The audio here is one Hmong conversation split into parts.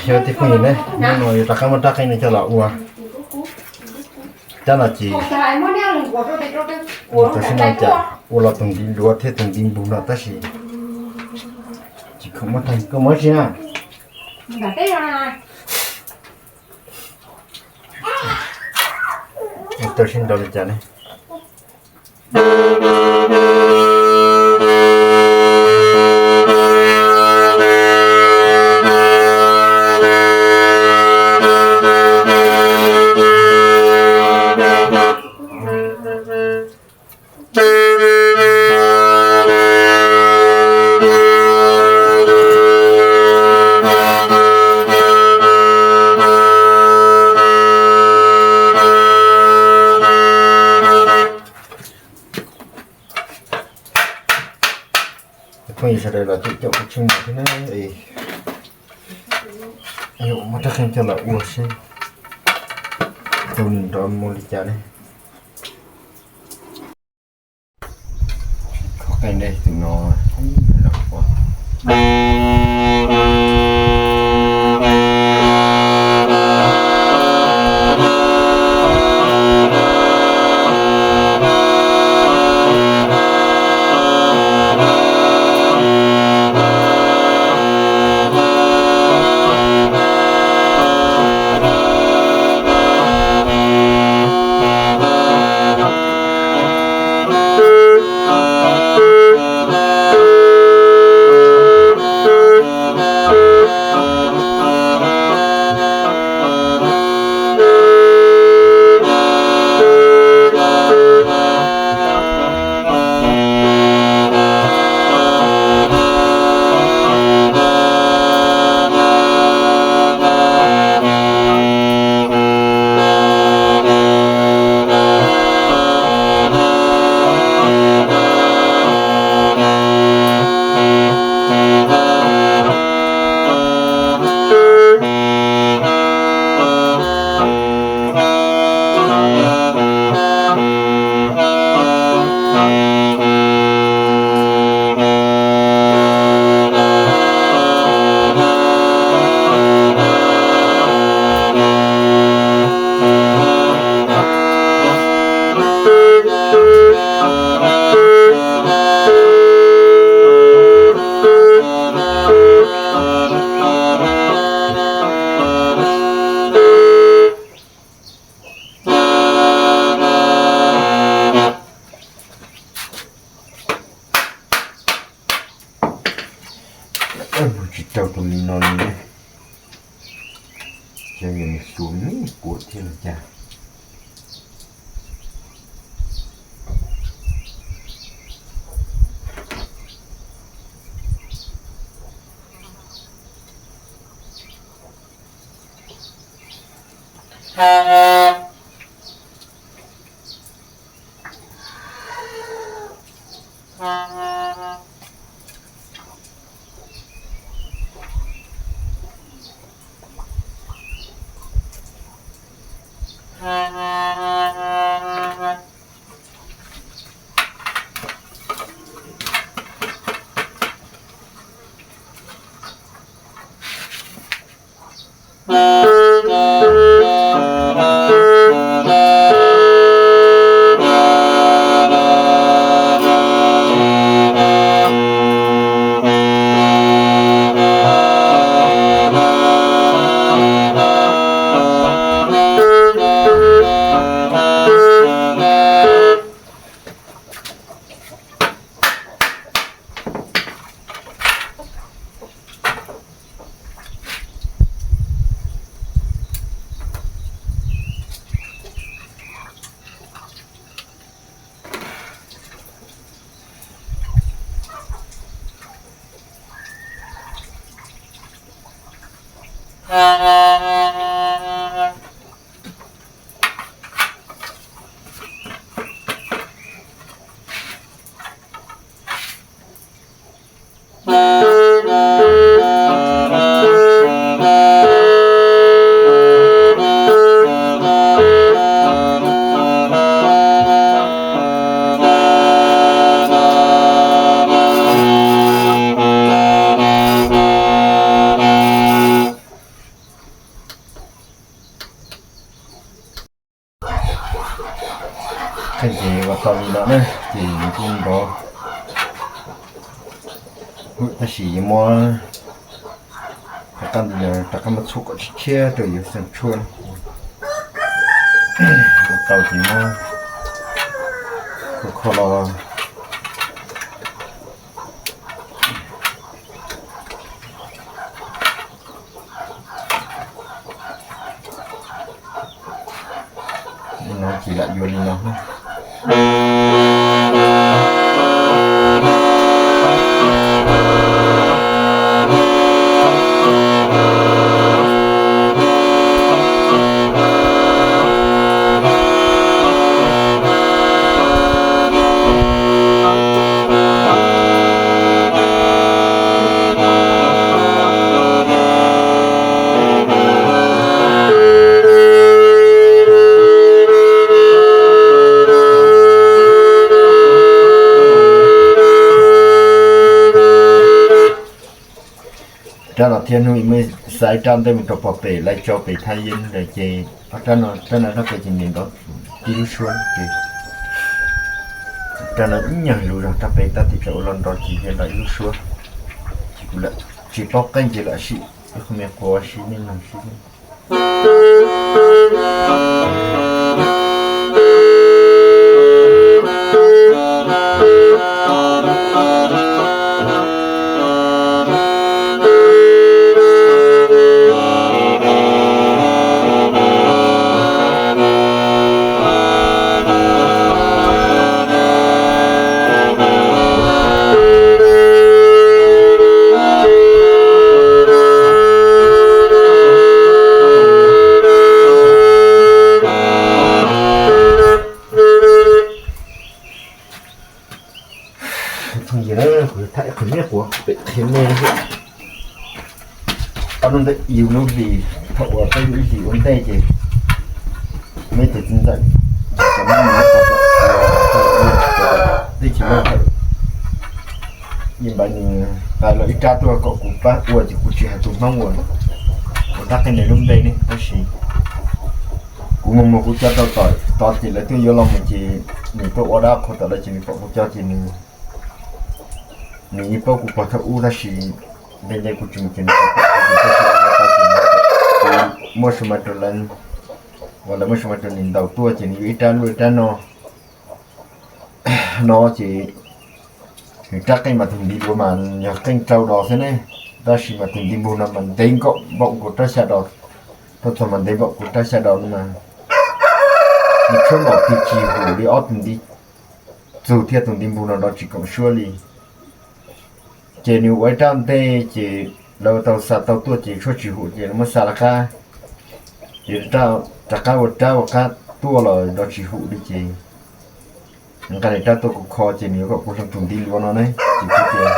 Cov tij phooj ywg ne, hnub no yuav rov qab muab rab qeej no coj los ua. Rab no ces ua tau sib no cas ua los tus ntiv luav thiab tus ntiv npug no tab sis tsis khoom muab tag. Koj muab tsi na? Ua tau sib nrau li cas ne? Phooj ywg sawv daws los caum kuv tsheej no thiab na. Yuav muab rab qeej coj los ua seb tau nws nrov mus li cas ne. Qhov qeej dej tus no los ua. Mus tsis tau tus li no li ne. Ces nws xyuas me puas thiab los cas. Ces kuj nrov, tab sis yuav muab rov qab muab tshuaj kom tshiab tshiab rau yuav xeem tshuaj. Ua tau ces muab kho kho los. No ces lam yuav li no. Rab no thiab hnub ib muab xa ib rab ntej mus rau pog pem lawv tso pem thaj yeeb ntawd ces rab no rab pem ces nws nrov tib lub suab ces rab no ib nyuag lus zog rab pem tab tim tsam ua los nrov ces thiaj nrov ib lub suab. Ces kuv lam tsis paub qeej ces lam sim ib qho me quav sim nej mloog sib. Phooj ywg, kuv tham qhov me quav pem qhia nej. Ob hnub ntawd yus lub hlis, thaum uas peb yus ib hlis ua ntej ces muaj ib tug txiv ntxawm, teb chaws Nplog, nws nqa los ib rab tuaj kom kuv pab ua ces kuv tsis hais tus Hmoob uas, uas rab qeej ntawd lub npe ne tab sis kuv mus mus kuv cov rau tom tod ces lawv tuaj yuav los mus ces nws tuaj ua dab qhuas tom lawv ces nws pom kuv cov ces nws, nws yeej paub kuv pog thaum ub tab sis nte nte kuv tsis mus ces nws, kuv muab su ma rau lawv, uas lawv muab su ma rau nws ntaus tuaj ces nws yuav ib rab luaj ib rab no. No ces nws rab qeej mas tus ntiv luav mas yog qeej rau dos xwb ne, tab sis mas tus ntiv npug no mas ntev nkaum npaum nkaus rab xya dos, rau txog mas ntev npaum nkaus rab xya dos no mas nws tshuab npaum twg tsis hum li ob tus ntiv txug thiab tus ntiv npug no nrov tsis koom suab li. Ces nws ua ib rab ntej ces lawv tau xa tau tuaj ces tshuab tsis hum ces lawv muab xa lawv qab, ces rov qab ua rab ua qab tuaj los nrov tsis hum li ces nqa nws rab tuaj kuv kho ces nws yuav kom kuv hloov tus ntiv luav no ne ces kuv tias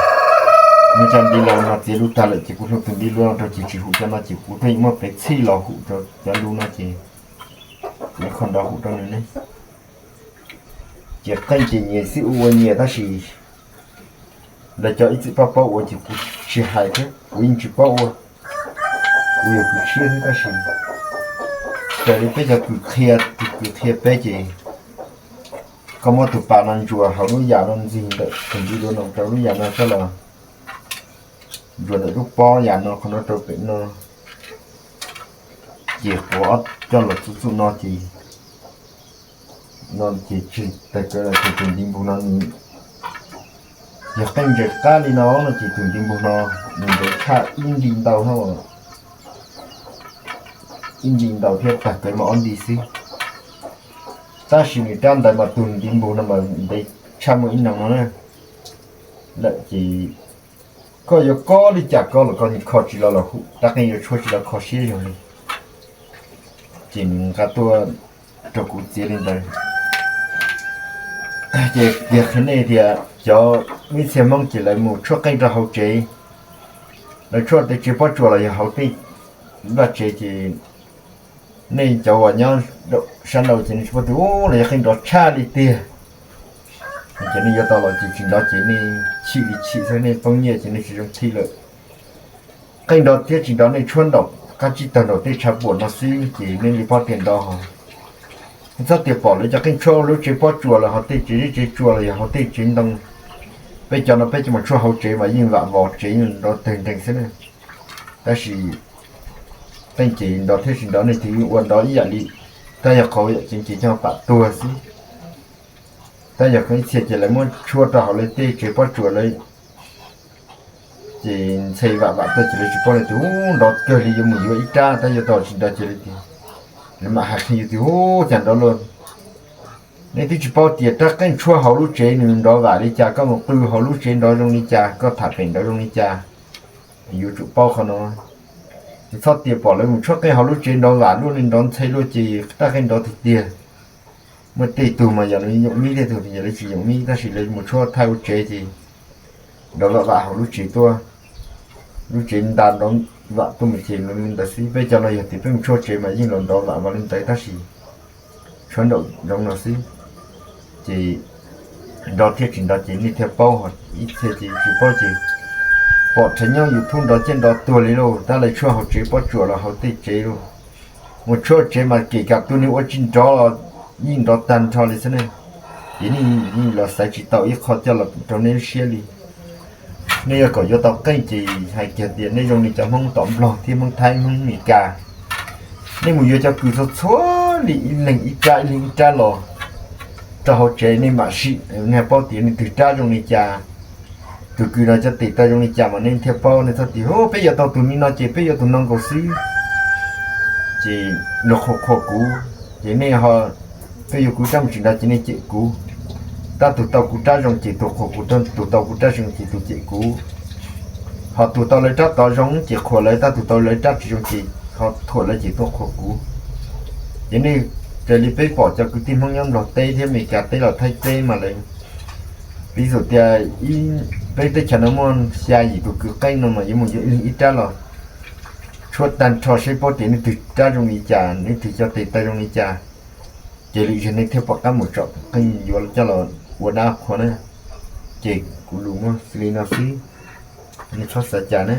nws cov ntiv luav no txiav lub tag lawm ces kuv hloov tus ntiv luav no rau ces tsis hum cov no ces kuv thiaj muab pev txhij los hum rau cov lub no ces kuv kho nrov hum rau nws ne. Ces qeej ces nyias xib ua nyias tab sis lawv cov ib txwm paub paub ua ces kuv tsis hais thiab kuv yeej tsis paub ua, kuv yog kws tshiab xwb tab sis raws li peb cov kws qhia, tus kws qhia peb ces koj muab tus pas no ntsuas hauv lub yam no ntxig ntawm tus ntiv luav no rau lub yam no coj los ntsuas ntawm lub pob yam no qhov no rau pem no ces quav coj los txuj txuj no ces, no ces tseg tawg kawg no ces tus ntiv npug no nws yog qeej ntsaws qab li no no ces tus ntiv npug no nws ntawd tshaj ib nti ntau, ib nti ntau thiab tawg kawg mas ob nti xwb. Tab sis nws rab ntawd mas tus ntiv npug no mas ntev tshaj muaj ib noo no na. Lawm ces koj yuav kob li cas kob los koj yeej kho tsis los los hum, rab qeej yuav tshuab tsis los kho siab zog li. Ces nws nqa tuaj rau kuv txiav li ntawd. Ces yog qhia nej tias cov ib txhia Hmoob ces lawv mus tshuab qeej rau hauv tsev, lawv tshuab tej tsev pob tsuas los yog hauv tej vaj tsev ces nej cov uas nyob sab nraud ces nej tsis paub tias ub los yog qeej nrov tshaj li tiag. Ces nej yuav tau los ces tsis nrov ces nej chim li chim xwb, nej poob nyiaj ces nej tsis zoo thij lawm. Qeej nrov thiab tsis nrov nej tshuab nraum qab tsib taug nraum tej tshav puam no xwb ces nej li paub tias nrov hos. Txhob tias pom lawv cov qeej tshuab lub tsev pob tsuas los hauv tej tsev zeb tsev tsua los yog hauv tej tsev ntoo. Peb cov no peb cov mus tshuab hauv tsev mas yeej vam vos tsev nrov tawg nreeg xwb na. Tab sis qeej ces nrov thiab tsis nrov nej twb ua nrov ib yam li, tab yog qhov yam ceev ces coj pam tuag xwb. Tab yog ib txhia ces lawv muab tshuab rau hauv lawv tej tsev pob tsuas lawm, ces ntxhe vam vam tuaj ces lawv tsis paub li tias ub nrov kawg li yuav mus yuav ib rab, tab yuav tau tsis nrov ces lawv tias, lawv mam hais qhia yus tias ub cas nrov luaj. Nej twb tsis paub tias rab qeej tshuab hauv lub tsev nws nrov vam li cas, koj mus qw hauv lub tsev nrov zoo li cas, koj tham pem nrov zoo li cas. Yuav tsum paub qhov no. Txhob tias pom lawv mus tshuab qeej hauv lub tsev nrov vam luaj li nrov ntxhe luaj ces rab qeej nrov tiag tiag. Muaj tej tug mas yog lawv yoom mib, tej tug yog lawv tsis yoom mib, tab sis lawv mus tshuab thaij ua tsev ces nrov vam vam hauv lub tsev tuaj, lub tsev nta nrov vam tuaj mus ces li ntawd xwb. Peb cov no yog tias peb mus tshuab tsev mas yeej los nrov vam vam li ntawd tab sis tshuab nraum zoov no xwb. Ces nrov thiab tsis nrov ces nej thiaj paub, ib txhia ces tsis paub ces pom rhawv nyob YouTube nrov ciaj nrov tuag li lauj, tab lawv tshuab hauv tsev pob tsuas los hauv tej tsev lauj. Mus tshuab tsev mas kể cả tus neeg ua tsis nrov los yeej nrov tag nrho li xwb ne. Ces nej yeej los xaiv tsis tau ib qho coj los rau nej lub siab li. Nej yuav kom yuav tau qeej ces hais kiag tias nej zoo li cov Hmoob tom Nplog thiab Hmoob Thaib Hmoob Meskas. Nej mus yuav cov kws txhua txhua li ib leeg ib rab ib leeg ib rab los rau hauv tsev nej mam sim, nej paub tias nws twg rab zoo li cas, tus kws no cov tes taw zoo li cas mas nej thiaj paub. Nej txhob tias hu peb yuav tau tus ni no ces peb yuav tus no nkaus xwb, ces luag qhuas qhuas kuv, ces nej ho, peb yuav kuv rab mus tsis nrov ces nej cem kuv. Tab tus tau kuv rab zoo ces tus qhuas kuv, tus tau kuv rab zoo ces tus cem kuv. Ho tus tau lawv rab tod zoo ces qhuas lawv, tab tus tau lawv rab tsis zoo ces ho thuam lawv ces tuaj qhuas kuv. Ces nej, raws li peb pom cov kwv tij Hmoob nyob Nplog teb thiab Meskas teb los Thaib teb mas lawv, piv xam tias peb teb chaws no muaj xya yim tus kws qeej no mas yuav mus yuav ib leeg ib rab los tshuab tag nrho seb paub tias nws twg rab zoo li cas, nws twg cov tes taw zoo li cas, ces lwm zaug nej thiaj pom qab mus tsom tus qeej yuav coj los ua dab qhuas na. Ces kuv lus muaj xws li no xwb, nej txhob xav cas na.